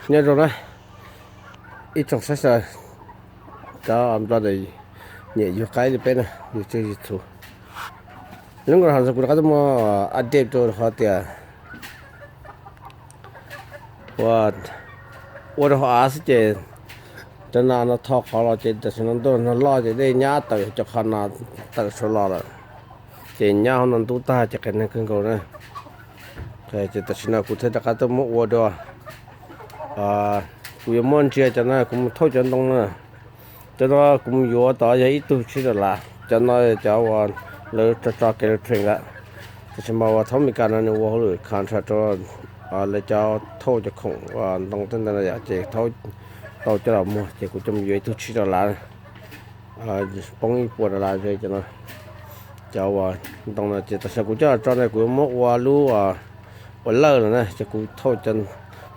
Nyob zoo na ib tsoom saib xav, cov nplog ntawm nyuam yug qaib li peb na, yug tswj yug txhu. Lub nkaus no kuv rov qab tuaj muab update rau qhov tias ua, ua rau hauv av xwb ces cov nas no tho qhov los ces tam sim no ntuj nag loj ces dej nyab tawm cov qhov nas tawm saud los lawm. Ces nyab hauv no ntub tag ces qias neeg kawg nkaus na. Ces tam sim no kuv thiaj rov qab tuaj muab ua dua, kuv yuav muab ntsia cov no kuv mus thauj cov ntoo na. Cov no kuv mus yuav tod yog ib tug tsib dollar, cov no cov uas lawv tso tso kev lawv train lawm. Tam sim no uas thaub Amelikas no nws ua hauj lwm contract rau lawv cov thauj cov khoom ntoo tej ntawd no yom, ces thaub tau coj los muag ces kuv coj mus yuav ib tug tsib dollar. Poob ib puas dollar ze cov no. Cov uas ntoo no ces tam sim no kuv coj los tso na kuv yuav muab ua lub ua lawj lawm na, ces kuv thauj cov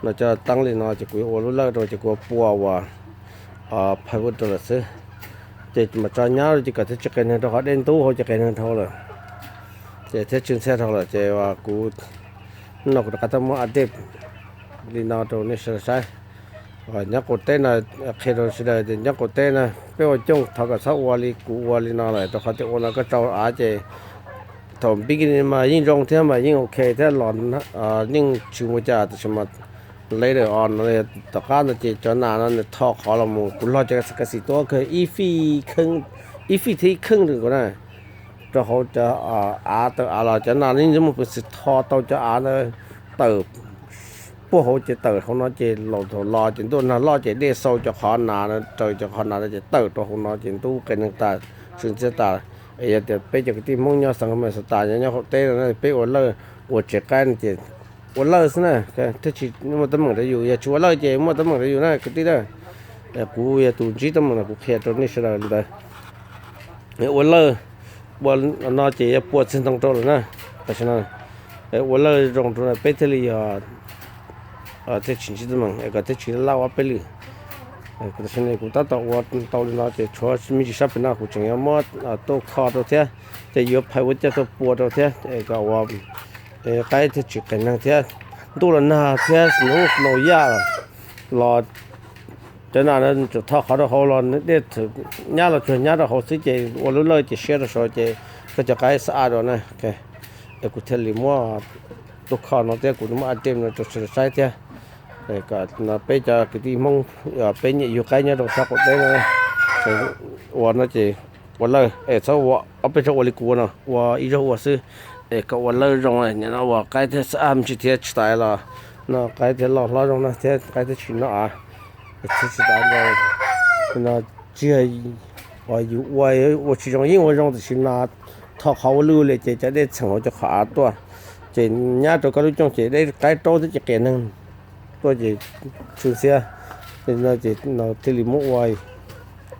no coj teeb li no ces kuv yuav ua lub lawj rau ces kuv ua pua uas plywood rau lawm xwb. Ces mam tso nyab ces kom thiaj tsis qias neeg rau qhov dej ntub hauv ces qias neeg dhau lawm, ces thiaj tsw ntxhiab dhau lawm ces kuv, hnub no kuv rov qab tuaj muab update li no rau nej sawv daws saib. Nyob qaum teb no, qhia rau sawv daws tias nyob qaum teb no peb ua coob thov kom txhob ua li kuv ua li no lawm rau qhov tias ua no koj tsau av ces thaum beginning mas yeej zoo thiab mas yeej ok thiab los yeej tsis ua cas tab sis mas later on no tom qab no ces cov nas no nws tho qhov los mus kuv log cov kas xim tuaj kawg ib fij thiab ib kheej rau kuv na, rau hauv cov av tawm av los cov nas yeej mus peev xwm tho tau cov av ntawd tawm puag hauv ces tawm hauv no ces laus thaum los ces ntuj nag loj ces dej xau cov qhov nas raws cov qhov nas ces tawm rau hauv no ces ntub qias neeg tas, tsw ntxhiab tas. Es yog tias peb cov kwv tij Hmoob nyob xeev Minnesota nyob qaum teb no peb ua lawj ua tsev qaib no ces ua lawj xwb na, thiaj tsis muaj teeb meem rau yus. Yog tsis ua lawj ces muaj teeb meem rau yus na kwv tij na. Kuv yog tus ntsib teeb meem no kuv qhia rau nej sawv daws li ntawd. Ua lawj, ua no ces yuav pua txiag ntoo rau lawm na. Tam sim no ua lawj zoo rau peb thiaj li yog thiaj tsis ntsib teeb meem es kom thiaj tsis laj ob peb lwm. Tam sim no kuv tab tom ua tau li no ces tshuav me ntsis sab pem no kuv tseem yuav muab tuaj kho rau thiab, ces yuav phais ua coj tuaj pua rau thiab es kom ua qaib thiaj tsis qias neeg thiab. Ntuj los nag thiab snow snow yaj los cov nas no tsuas tho qhov rau hauv los dej nyab los tsuas nyab rau hauv xwb ces ua lub lawj ces siab rau saud ces koj cov qaib xab ab dua na. Es kuv thiaj li muab tuaj kho no thiab kuv muab update no rau sawv daws saib thiab. Kom no peb cov kwv tij Hmoob, peb nyiam yug qaib nyob rau sab qaum teb no, ua no ces ua lawj es txhob ua ob peb zaug ua li kuv ua no, ua ib zaug ua xwb. Es kom ua lawj zoo, nim no ua qaib thiaj xab ab me ntsis thiab tsis tas los no qaib thiaj loj hlob zoo na thiab qaib thiaj tsis noj av. Tsis tas no tsis yog yus ua, ua tsis zoo yeej ua zoo tiam sis no tho qhov ua luaj li ces cov dej txheem hauv cov qhov av tuaj, ces nyab rau koj lub cooj ces dej qaib raub thiab ces qias neeg tuaj ces tsw ntxhiab. No ces no thiaj li muab ua,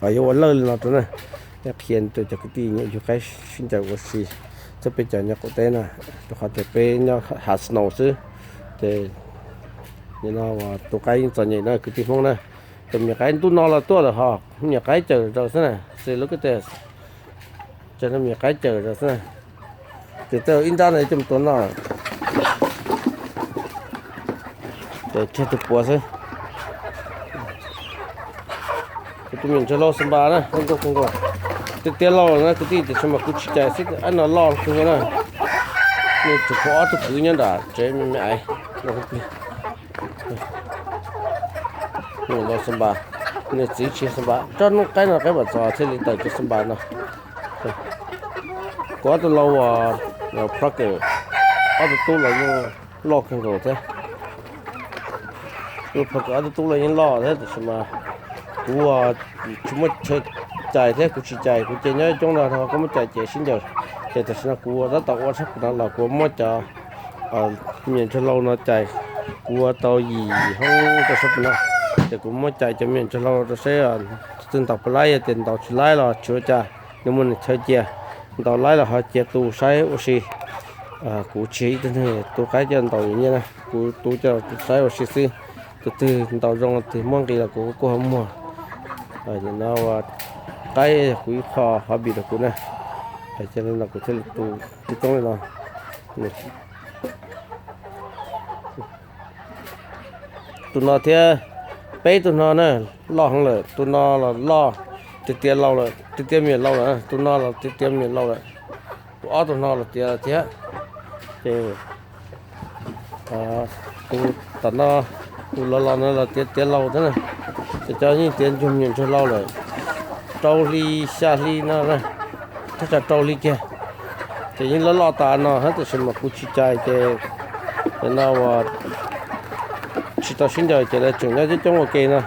yuav ua lawj li no rau na. Qhia rau cov kwv tij nyiam yug qaib sib ncaws ua si, txog peb cov nyob qaum teb na, rau qhov tias peb nyob hav snow xwb. Ces nim no tus qaib yeej txom nyem na kwv tij Hmoob na. Cov me nyuam qaib ntuj no los tuaj lawm ho, me nyuam qaib cawm rau xwb na, xws lub koj tias cov me nyuam qaib cawm rau xwb na. Ces tej ib nrab no coj mus tua noj, ces tseg tus puav xwb. Kuv tus me ntsuag hlau Xanpas na, tiag tiag laus na kwv tij, tiam sis mas kuv tsis cais xwb, ab no loj kawg nkaus na. Nws tseem tshuav ob tug kwv nyob nram tsev me me aiv. Nws laus Xanpas, nws txiv tsis Xanpas, tsob hnub qaib no qaib Vam Txos thiaj li tawm cov Xanpas no. Kuv ob tug lau uas plucker, ob tug tub los yeej loj kawg nkaus thiab. Plucker ob tug tub los yeej loj thiab tiam sis mas kuv tsis muaj chaw cais thiab kuv tsis cais, kuv cia nyob coob no ho koj muab cais ces sib ncaws. Ces tam sim no kuv tab tom ua sab pem no los kuv muab cov me nyuam ntsuag hlau no cais, kuv ua tau yim hoob rau sab pem no. Ces kuv muab cais cov me nyuam ntsuag hlau rau saib, tus twg ntaus puas laib, yog tias ntaus tsis laib los tsis ua cas, nws muaj nws chaw cia. Ntaus laib los ho cia tu saib ua si. Kuv tsis yog ib tug neeg tu qaib coj ntaus nyiaj na, kuv tu coj saib ua si xwb. Tus twg ntaus zoo tus twg muaj nqis los kuv kuj ho muag. No qaib yog kuv ib qho hobby rau kuv na. Ces li no kuv thiaj li tu coob coob li no. Nws, Tus no thiab peb tug no na, loj heev lawm. Tus no los loj, tiav tiav laus lawm, tiav tiav me nyuam laus lawm. Tus no los tiav tiav me nyuam laus lawm. Tus ob tug no los tiav thiab. Ces tus tom no, tus los los no los tiav tiav laus thiab na. Ces cov yeej tiav ntsuag me nyuam ntsuag laus lawm, rau hli xya hli no, thaj tsam rau hli kiag. Ces yeej loj loj tas no hab, tab sis mas kuv tsis cais ces no uas tsis tau sib ncaws ces lawv tseem nyob coob coob ua ke no.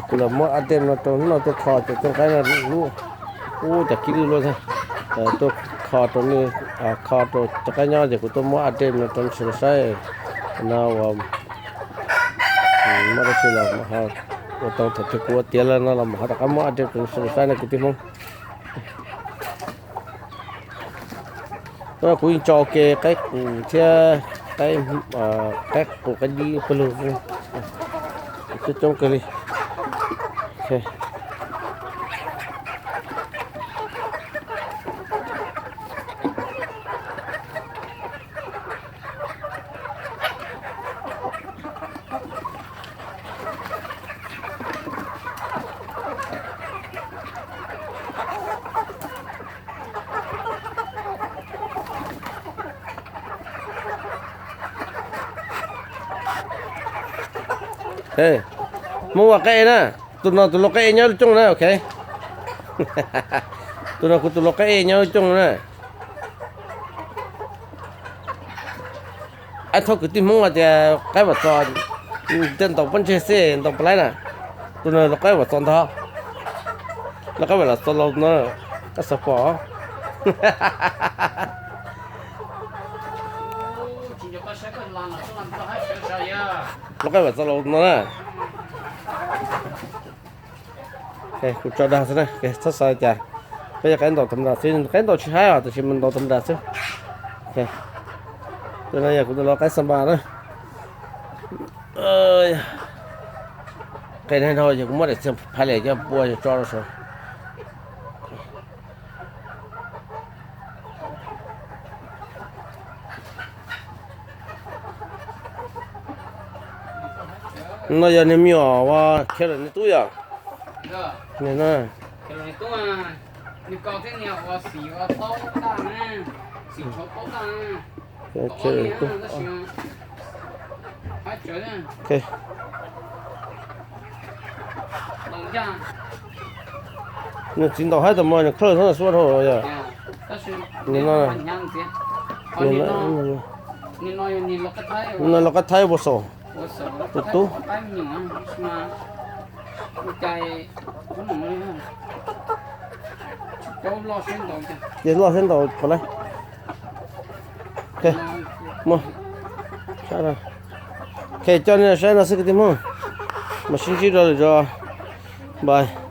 Kuv los muab a dej no rau no tuaj kho cov cooj qaib no lub, ub, cov kib lwj luaj thiab. Tuaj kho rau, kho rau cov qaib nyob ces kuv tuaj muab a dej no rau sawv daws saib no uas muaj dab tsi los ua tau. Thaum twg kuv ua tiav lawm no los mam ho rov qab muab a dej rau sawv daws saib no kwv tij Hmoob. Kuv yeej tso ke qaib qus thiab, qaib qus qaib dib pawg lug, coob coob kawg li. Hmoob ua qaib na, tus no tus lau qaib nyob lub cooj na, ok. Tus no kuv tus lau qaib nyob lub cooj na. Ab, thov kwv tij Hmoob hais tias qaib Vam Txos, tej ntaus pob ntseg xwb ntaus puas laib na. Tus no lau qaib Vam Txos ntag. Lau qaib Vam Txos laus no, koj xav pom? Lau qaib Vam Txos laus no na. Kuv tso dag xwb na, txhob xav cas. Peb yog qaib ntaus tham ma das xwb, qaib ntaus tsis haib os, tab sis mas ntaus tham ma das xwb. Tus no yog kuv tus lau qaib xab npas na. Qe neeg dhau ces kuv muab daim txiag phais lem coj pua yog tso rau saud. No yog niag me nyuam uas Khev Laus niag tub yom? Nws txiv ntaus haib tas mas nws khawj xwb xwb dhau yom. No lau qaib Thaib Ua Xaum tus tub. Ces loj saib ntaus puas laib. Muaj, ok, coj nej saib no xwb kwv tij Hmoob, mas sib ntsib rau lwm zaus. Bye.